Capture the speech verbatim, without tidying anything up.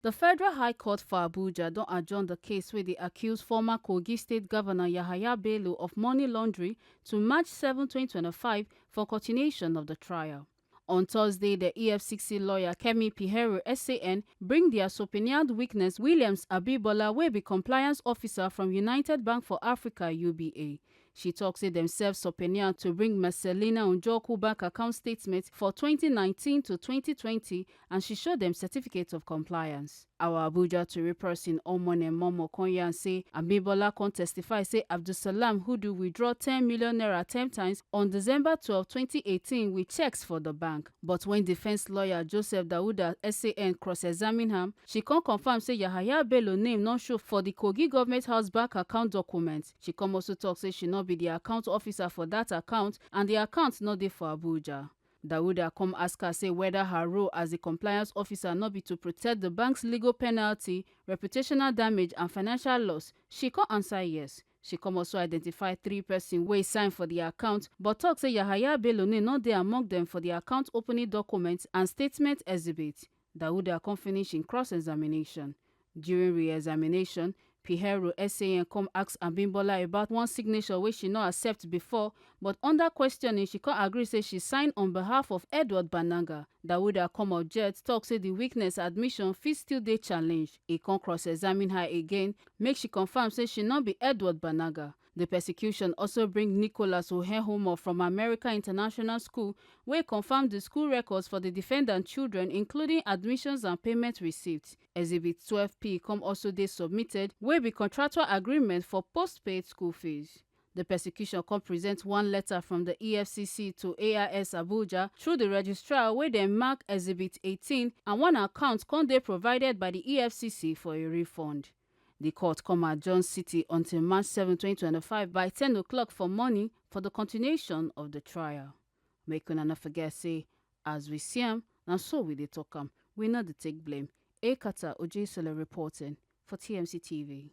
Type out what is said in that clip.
The Federal High Court for Abuja don adjourn the case wey dey accuse former Kogi State Governor Yahaya Bello of money laundering to March seven, twenty twenty-five for continuation of the trial. On Thursday, the E F C C lawyer Kemi Piheru S A N bring their subpoenaed witness Williams Abibola, wey be compliance officer from United Bank for Africa, U B A. She talk say dem serve subpoena to bring Marcelina Njoku bank account statement for twenty nineteen to twenty twenty, and she show dem certificate of compliance. Our Abuja Tori person Omone Momo Konyan say Abibola come testify say Abdulsalam Hudu withdraw ten million naira ten times on December twelve, twenty eighteen with checks for the bank. But when defense lawyer Joseph Dauda S A N cross-examine am, she come confirm say Yahaya Bello name no show for the Kogi Government House bank account document. She come also talk say she no be the account officer for that account and the account no dey for Abuja. Dauda come ask her say whether her role as a compliance officer no be to protect the bank's legal penalty, reputational damage and financial loss. She come answer yes. She come also identify three person wey sign for the account, but talk say Yahaya Bello name no dey among them for the account opening documents and statement exhibit. Dauda come finish in cross-examination. During re-examination, Piheru S A N come ask Abimbola about one signature wey she no accept before, but under questioning, she come agree say she sign on behalf of Edward Bananga. Dauda come object, talk say the witness admission fit still dey challenged. E come cross-examine her again, make she confirm say she no be Edward Bananga. The prosecution also bring Nicholas Ohehomo from America International School, wey confirm the school records for the defendant children, including admissions and payment receipts. Exhibit twelve P come also dey submitted, wey be contractual agreement for postpaid school fees. The prosecution come present one letter from the E F C C to A I S Abuja through the registrar, wey dem mark Exhibit eighteen, and one account come dey provided by the E F C C for a refund. The court come adjourn city until March seven, twenty twenty-five by ten o'clock for morning for the continuation of the trial. Make una no forget say, as we see am, na so we dey talk am. We no dey take blame. Ekata Ojesele reporting for T M C T V.